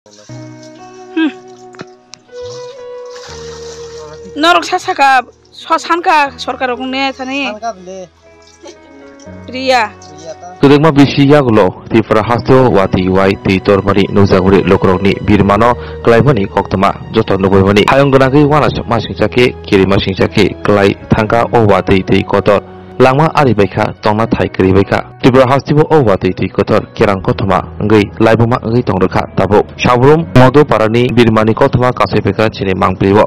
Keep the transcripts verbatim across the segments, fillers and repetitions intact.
Hmm. Norok sa saka, so sanka sorkar rok ne thani. Sanka bile. Priya. Priya ta. Kwdwkma bisi yagulo Tripura hasteo watwi wai twi tormani nukjakmani lukurokni birmano kwlaimani koktwma joto nugwimani hayung gwnangwi uanasukma singcha khe kirima singcha khe kwlai thangkha o watwi twi kotor. Langma ari baikha, tongna thai kwrwi baikha. Tripura hasteo o watwi twi kotor kerang kothoma wngwi laibuma wngwi tong rwkha tabuk. Sabrum Modoparani birmani kothoma kasai phaikha chini mangpili o.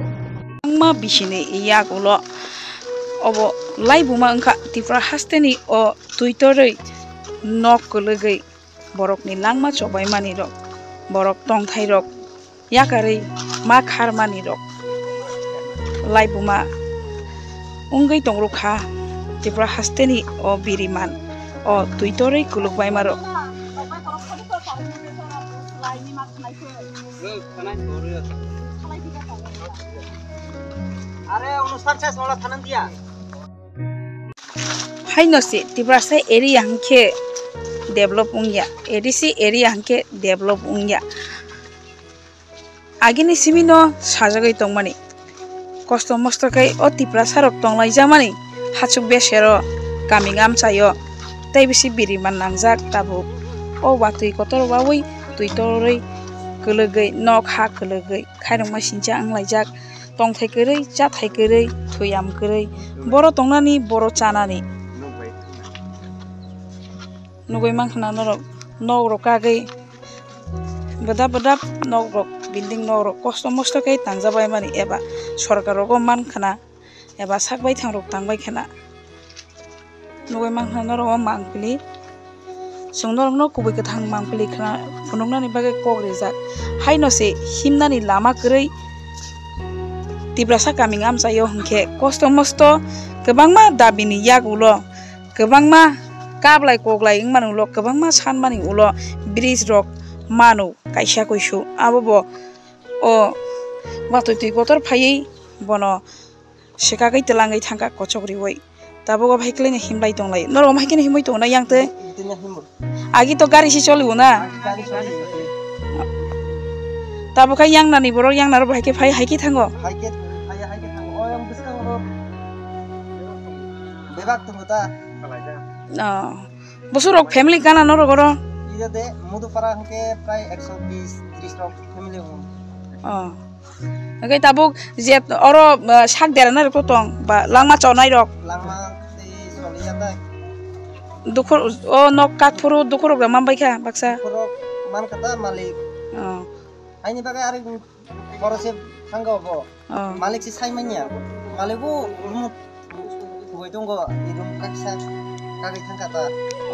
Langma bisini yagulo obo laibuma wngkha Tripura hasteni o twi torwi nok kwlwgwi borokni langma chobaimani rok, borok tongthai rok yakarwi ma kharmani rok laibuma wngwi tongrwkha Tripura hasteni o biriman o twi torwi kulukbaima rok. Are, ono sar chas wala thanang dia. Haino se Tiprasa area hwnkhe develop wngya, A D C area hwnkhe develop wngya. Agini simi no sajagwi tongmani. Kosto mosto khe o Tiprasa rok tonglaijamani hachuk besero kaming amchaio tei bisi biriman nangjak tabuk. O watwi kotor wawi twi torwi kwlwgwi nok ha kwlwgwi khairokma sincha wnglaijak. Tongthai kwrwi, chathai kwrwi, thwiyam kwrwi, boro tongnani, boro chanani. Nugwi mankha na norok, nok rok kagwi, bwdap bwdap nok rok, building nok rok kosto mosto khe tangjabaimani eba sorkar rogo mankha na eba sak baithang rok tangbai kha na. Nugwi mankha norok o mangpili. Chwng norokno kubui kwthang mangpili khna phunuknani bagwi kok rijak. Haino se himnani lama kwrwi Tiprasa kaming amchaio hwnkhe kosto mosto kwbangma dabini yak ulo, kwbangma kablai koklai wngmani ulo, kwbangma sanmani ulo bridge rok manu kaisa kuisu. Abo bo o watwi twi kotor phaiwi bono swkagwi twlangwi thangkha kochok riwi. Tabuk o bahai kwlwino himlai tonglai. Norok bahai kheno himwi tongo na yang twi? Tini himwi. Agi to gari si choli o na? Gari choli o. Tabuk khe yang nani borok, yang naro bahai khe phai, hai khe thango? Hai khe, hai, hai khe thango. O yang bwskango bebak tongo ta. Oh. Bwswk rok family gana norok oro? Ida de Modupara hwnkhe prai ekso bis tris rok family wngo. Oh. Hwnkhe tabuk je oro, ah, sak dera nai rok to tong ba langma chonai rok. Langma tei choliya tai. Dukhur o nok kakphuru dukhur rok da man bai kha baksa. Dukhur rok man kha ta malik. Oh. Aini bagwi ari Borok se thangkha obo. Oh. Malik se sai manya. Malik bo room o thugui tongo, i room kaisa kagwi thangkha ta.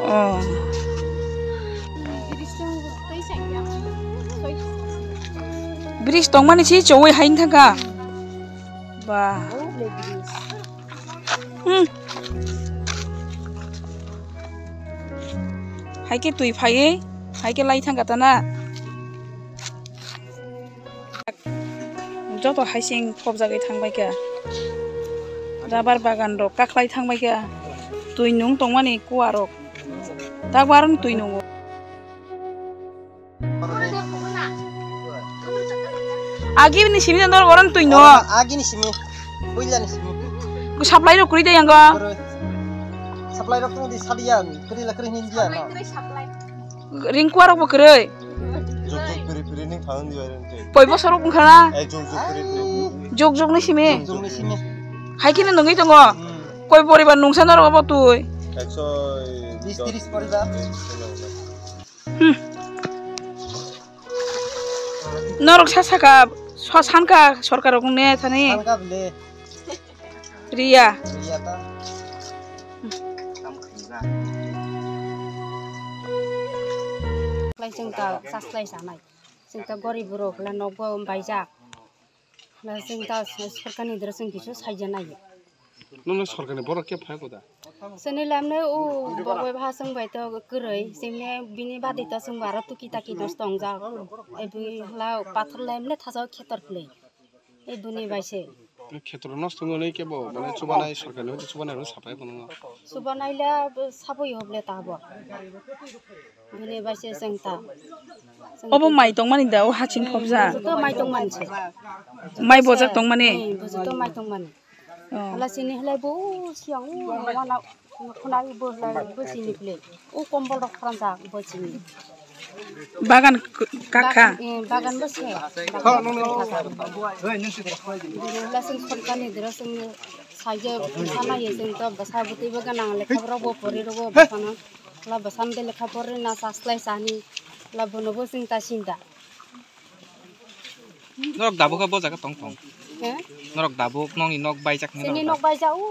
Oh. Bridge tongmani se chowui hai thangkha. Ba. Hmm. Hai khe twi phaiwi, hai khe lai thangkha ta na. Joto haising phobjagwi thangbai kha. Rabar bagan rok kakhlai thangbai kha. Twi nung tongmani kuwa rok. Tabuk aroni twi nungo. Agi ni simi norok oron twi no. Agi ni simi. Puila ni simi. Ku supply rok kuri de yango. Supply rok tong di sadia. Kuri la kuri ni dia. Ringkua rok bo kwrwi. Juk juk piri piri ning thang di bai rong twi. Koi bosor rok wngkha na? Eh, juk juk piri piri. Juk juk ni simi. Juk ni simi. Hai kheno nungwi tongo. Hmm. Koi poribar nungsa norok obo twi. Ekso bis tris poribar. Hmm. Norok sa saka, sa sanka sorkar rok ne thani. Sanka bile. Riya. Riya ta. Lai chwng ta chaslai sanai. Chwng ta gorib borok la nokbo baijak. La chwng ta sorkarni dra chwng kisu saija nai. Nono sorkarni borok ke phai koda. Sini lamne u bogoi bha chwng bai to kwrwi. Chwngni bini badi to chwng aro tuki taki dos tongjak. Ebi la pathor lamne thajo khetor phlwi. E duni bai se. Khetro nosto wngwi kebo mane chubanai, sorkarni hoite chubanai rok sapai phano. Chubanai le bo sabui hoble ta bo. Bini bai se chwng ta. Obo mai tongmani da, o haching khobja? Bujuto mai tongmani se. Mai bojak tongmani? Hmm, bujuto mai tongmani. Oh. Hala sini halai bo siang, o wana khwnai bo halai bo sini phle. O kombol rok khranjak bo sini. Bagan k-, kakha? Bagan, eh, bagan bo se. Bagan bo se. Hala sini sorkarni dera sini saije sana ye sini to basa bwtwi bo ganang lekha rok bo pori rok bo basa na. Hala basa de lekha pori na saslai sani. Hala bono bo sini ta sinda. Norok dabuk abo jaga tong tong. He? Norok dabuk nokni nok baijak hinwi. Sini norok nok baijak, u,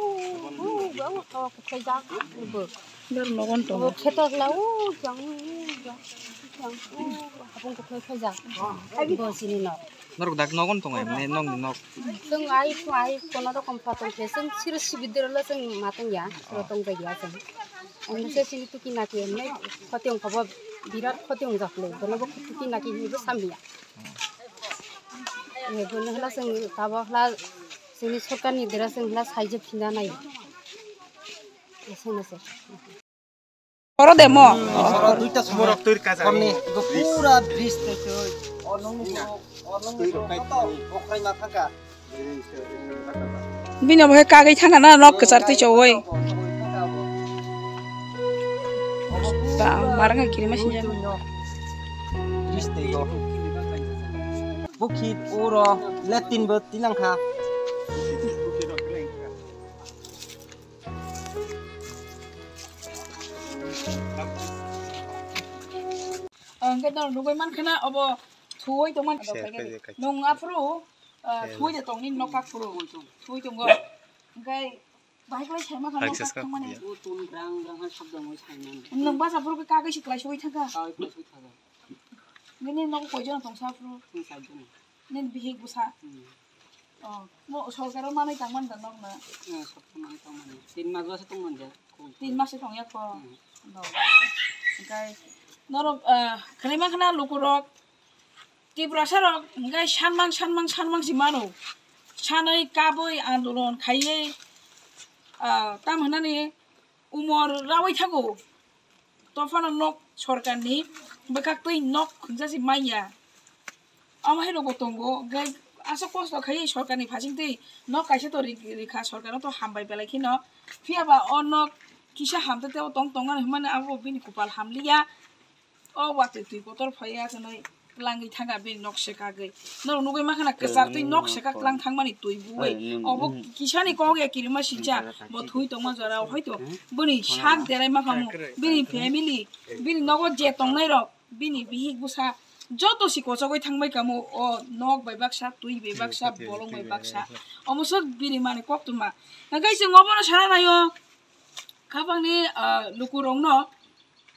u, u, u, to kuthai jak, u, bo. Dar nogon tong. Bo kheto hla, u, jang, u, jang, jang, u, hapung kuthai khai jak. Bo sini nok. Norok dak nogon tong ai, mane nokni nok. Sung ai, sung ai, kono rokom pha tong khe, sung siro sibidiro le sung ma tong ya, siro tong jak ya sung. Ang se sini tuki naki, mane khoti ong khabo birat khoti ong jak le, bono bo tuki naki hinwi bo samya. Ni bono hla chwng tabok hla chwngni sorkarni dera chwng hla saijak phina nai. Esenose. Oro demo. Oro duita sumorok twi kaja. Korni go pura bridge twi twi. Onong onong koto okrai ma thangka. Bini obo hai kagwi thangkha na nok kwchar twi chowui. Ba, marwkha kirima sinjak. Bukhi oro latrine bo tinangkha. Hwnkhe norok nugwi mankha na obo thuwi tongmani. Nwng aphuru Ah, thuwi de tong nini nok kak phuru. Thuwi tongo. Hwnkhe bahai kwlai saima kha nok kak thangmani. O tun brang brang hai sabda moi saimani. Nwng basa phuru khe kagwi se kwlai sogwi thangkha. Kagwi kwlai sogwi thangkha. Nini nogo koijon tongsa phuru? Chwng char jon. Nini bihik bwsa? Hmm. Oh, mo sorkaro manwi tangmani da nokno? Eh, sorkaro manwi tangmani. Tin mas bwsa tongmani da. Tin mas se tongya kho. Hmm. Hwnkhe norok, ah, khwlai mankha na lukurok. Tiprasa rok hwnkhe sanmang, sanmang, sanmang si mano. Sanwi kabwi andolon khaiwi, ah, tam hwnani umor rawi thago. Tophano nok sorkarni bwkhaktwi nok khungsa si manya. Omo hai rokbo tongo, hwnkhe aswk kosto khaiwi sorkarni phasingtwi nok kaisa to ri-, rikha, sorkarno to hambai belai kheno. Phiyaba o nok kisa hamtwi tei o tong tongmani hwnmani abo bini kupal hamliya. O watwi twi kotor phaiya hwnwi twlangwi thangkha bini nok sekagwi. Norok nugwi mankha na kwchar twi nok seka twlang thangmani twi buwi. Obo kisani kok ya kirima sincha bo thwi tongma jora o hoito bini sak derai mankha mo, bini family, bini nogo je tongnai rok, bini bihik bwsa joto si kochogwi thangbai kamo o nok bai baksa, twi bai baksa, bolong bai baksa. Omo sok bini mani koktwma. Hwnkhe chwng obono sana naio khapangni, ah, lukurokno.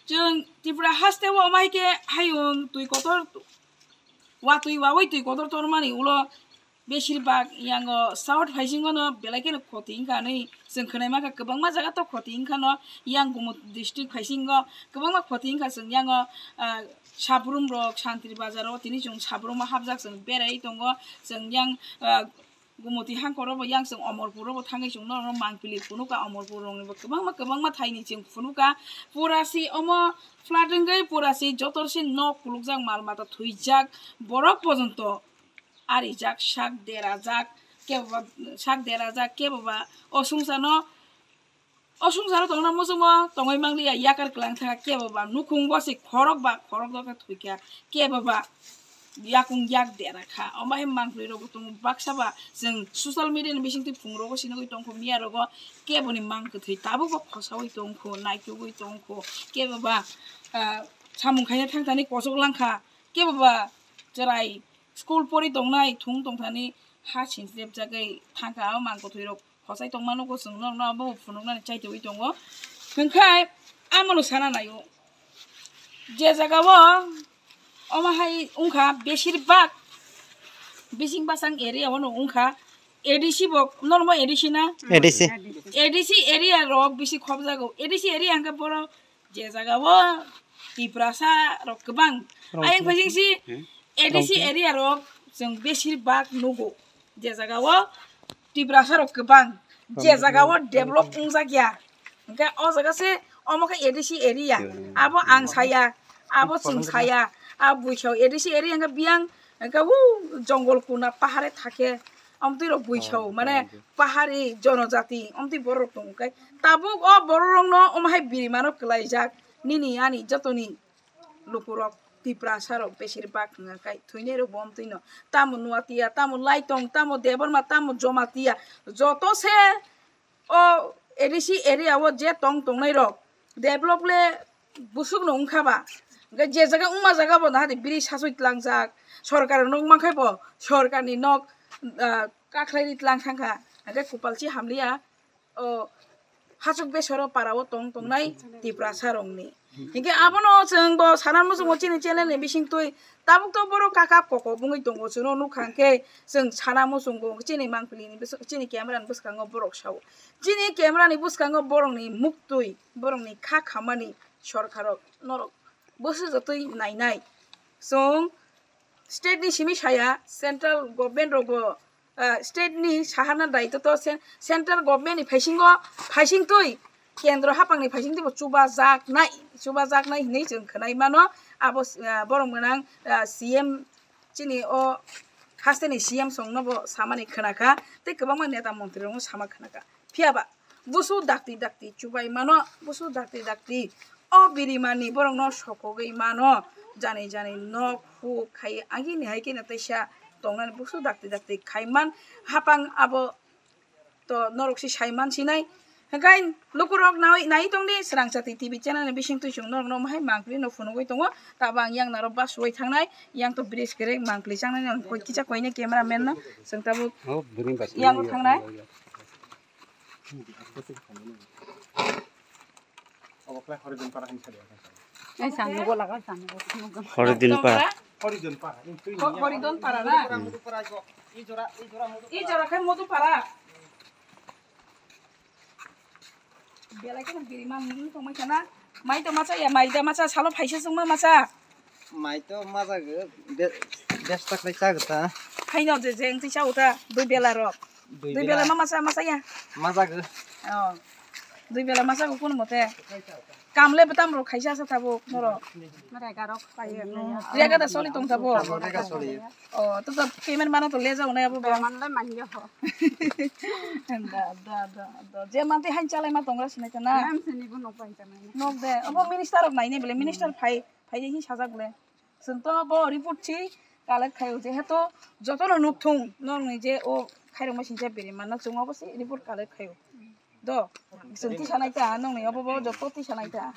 Chwng Tripura haste o omo hai khe hayung twi kotor, watwi wawi twi kotor tormani ulo besir bak yango south phaisingo no belai kheno khoti wngkha hinwi chwng khwnai mankha, kwbangma jaga to khoti wngkha no, yang Gumut district phaisingo kwbangma khoti wngkha, chwng yango, ah, Sabrum rok, Santri Bazar o tini chwng Sabrum o hapjak, chwng berai tongo, chwng yang, ah, Gumoti hangkor o bo yang chwng Omorpur o bo thangwi chwng norok no mangpili phunukha, Omorpur rokni bo kwbangma kwbangma thaini chwng phunukha. Pura si omo flood wngwi pura si joto si nok kulukjak, mal mata thwijak, borok pojonto arijak, sak derajak, keboba sak derajak, keboba o sungsano O sungsaro tongna muchungo tongwi mangliya, yakar kwlang thangkha, kebo ba nukhung bosi khorok ba khorok dokhe thwikha, kebo ba yakung yak dera kha. Omo hai mangpli rokbo tongo baksa ba, chwng social media ni bisingtwi phungrogo sinigwi tongkho, miya rogo keboni mang kwthwi tabukbo khosaui tongkho, naitugwi tongkho, kebo ba, ah, samung khaina thangthani kochok langkha, kebo ba chwrai school pori tongnai thung tongthani ha sinchirepjagwi thangkha o mang kwthwi rok. Hochai tongma nugo chwng norokno abo phunuknani chaitogwi tongo. Hwnkhe amano sana naio. Je jagao omo hai wngkha besir bak bising bachang area o no wngkha A D C bo, normo A D C na? A D C. A D C area rok bisi khobjago. A D C area hwnkhe boro je jagao Tiprasa rok kwbang. Ayang phai sing si A D C area rok chwng besir bak nugo. Je jagao Tiprasa rok kwbang je jaga o develop wngjak ya, hwnkhe o jaga se omo khe A D C area, abo ang saya, abo chwng saya, a buisao A D C area hwnkhe biyang hwnkhe o jongol kuna pahare thakhe, omtwi rok buisao mane pahari jonojati omtwi borok rok tongo khe tabuk o borok rok no omo hai birimano kwlaijak nini ani jotoni lukurok, Tiprasa rok besir bak wngkha kai thwinai rok bo omtwino. Tamo Nuatia, tamo Laitong, tamo Debbarma, tamo Jomatia, joto se o A D C area o je tong tongnai rok develop le busuk no wngkha ba. Hwnkhe je jaga wngma jaga bo nahadi biri sasoi tlangjak, sorkar nok mankhe bo sorkar ni nok, ah, kakhlai ri tlang thangkha. Hwnkhe kupalchi hamliya o hachuk besoro para o tong tongnai Tiprasa rokni. Hinkhe abono chwng bo sana muchungo chini channel ni bisingtwi tabuk to borok kakap kokop wngwi tongo, chwngno nukha hinkhe chwng sana muchungo chini mangpili ni bwswk chini camera ni bwskango borok sao. Chini camera ni bwskango borokni muktwi, borokni kha khamani sorkarok norok bwswk jotoi nainai. Chwng state ni simi saya, central government rokbo, ah, state ni saharna daitw to cen-, central government ni phaisingo, phaisingtwi kendro haphang ni phaisingtwi bo chubajaknai, chubajaknai hinwi chwng khwnai mano. Abo, ah, borok mwnang, ah, C M chini o haste ni C M song no bo samani khwnakha, tei kwbangma neta montri rokno sama khwnakha. Phiya ba, busu dakti dakti chubai mano, busu dakti dakti o birimani borokno sokogwi mano, jani jani nok huk khai agini hai khe no teisa tongnani busu dakti dakti khai man. Hapang abo to norok se sai man sinai. Hwnkhe lukurok nai, nai tongdi, Srang Chati T V channel ni bisingtwi chwng norokno omo hai mangpili no phunugwi tongo. Tabuk ang yang narok bus rwui thangnai, yang to bridge kwrwi mangpili changnai, ang koi kisa koine camera man no chwng tabuk yang thangnai. Horidin para. Horidon para na? I jora khe Modu para. Belai kheno biri mang nung tongmai khana. Mai to macha ya, mai da macha, salo phaisa chwngma macha. Mai to macha gw, be-, besta khlai cha gw ta. Haino je je wngtwi cha uta, dui bela rok. Dui bela ma macha, macha ya. Macha gw. Oh. Dui bela macha gw kun mote. Kamle betam rok khaisa sa tabuk norok. Rega rok pai ya. Rega da soli tong tabuk. Rega soli. Oh, to to payment mana to le jao na abo ba. Manle manya ho. Da, da, da, da. Je manti hain chalai ma tongra sinai ta na. Nam sini bu nok pai ta nai. Nok de. Abo minister rok nai ne bele, minister phai, phai de hin sajak bele. Chwng to bo report si collect khai je heto joto no nuk thung. Nong ni je o khairok ma sinja bere mana chwng obo si report collect khai. Do. Chwng tisa nai ta, nong ni obo bo joto tisa nai ta.